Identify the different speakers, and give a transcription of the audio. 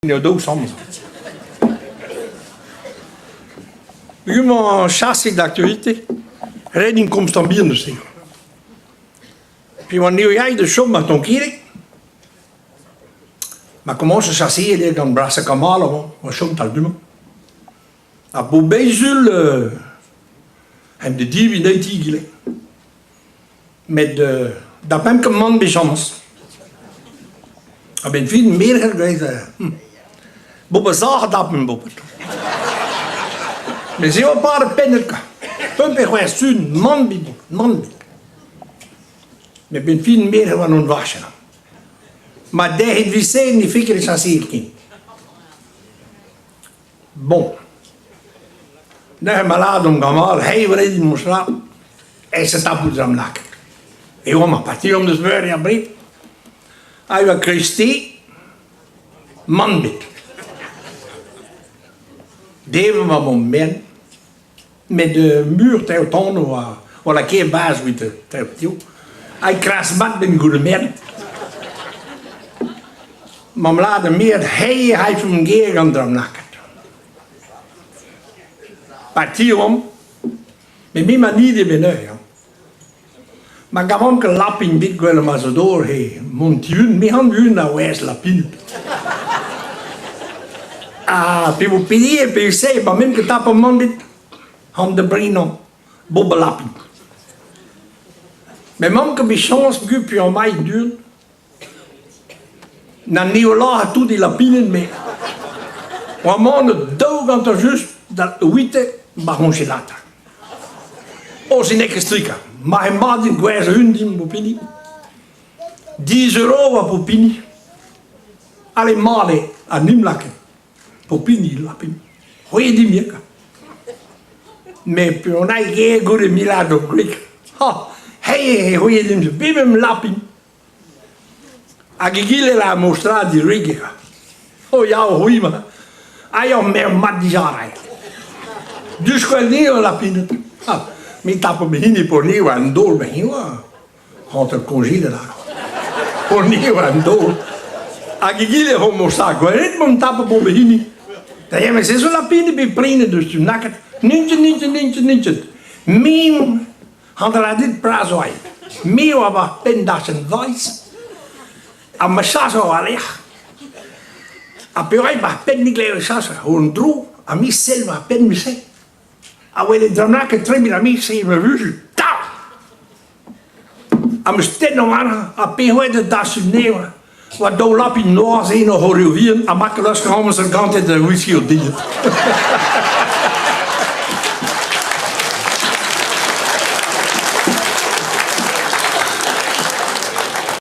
Speaker 1: Eo daou samm. Emañ chase d'actualité. Ret int komz tamm bihan eus se. Pe oan eo aet da chom ma Tonkirig, ma komañs chaseal eo gant brasañ kamal amañ, oa chom 'tal du-mañ. Ha bobeiz-sul em da divin anezhi egile. Met da bemp mann bet chañs. A-benn fin merc'her graet Bob a sac'h a-dapen boped. Met se oa par pennet kwa. Pemp pe c'hwec'h sun, mann bet, mann bet. Met benn fin merc'her war an vachen. Ma derc'het vise ne fekere chaseet ken. Bon. Neuze ma lâret omp gamal, hey wredi mon chat, aes e tapout da'm lakaat. E oamp ar parti omp deus meur er bred. Ha e oa kreisteiz, mann bet. Devet ma mon mern, met mur tev tan oa oa lakaet bazh evit tev tiv. Ha e kras mat 'benn goude mern. Mamm lâret mer, hey e raifemp ger gant da'm lakaat. Parti omp, met me 'ma nid ebet neuze hañ. Ma gavan ket lapin bet gwell ma zo dor he mont un, me han un a wezh lapined. Ha pe vo pediet pe se, ma memp ket tapañ mann dit, han da brenañ bob a lapin. Met 'mamp ket bet chañs peogwir peogwir mañ du Na n'eo lazhet tout e lapined met oa manet daou gantañ just da wite ba c'hoñjelata. O se n'eo ket strikañ. Ma emañ din gwerzhañ un din bo pini. 10 euro oa po pini. Ale mat eo ha nim lakaet. Po pini lapin. C'hwi dimp eo kwa. Met penaos eo goude milad o gwreg. Ha, hey, c'hwi dimp bep em lapin. Hag egile la mostra di riger. O ya, c'hwi ma. Ai ur mer mat dija rai. Diskoel ni ur lapined. Ha, me tapo me hini po ni war an daol me hini oa. Hanter koñjilet ar. Po ni war an daol. Hag egile ho mostra gwelet m'on tapo po me hini. Da ya, met se zo lapined bet prenet deus tu naket. N'int n'int n'int n'int. Min Hanter a dud bras oa aet. Me oa war penn dachenn Vreiz ha ma chas oa war-lerc'h. Ha peogwir war penn me glev chas un dro ha me sell war penn me-se. Ha welet dra bennak e tremen ha me se ma vuzul tav! Ha 'm eus tennet warnañ ha peogwir da dastum anezhañ oa daou lapin noazh eno c'horioù vihan ha ma klask amzer gante da wiskiñ o dilhad.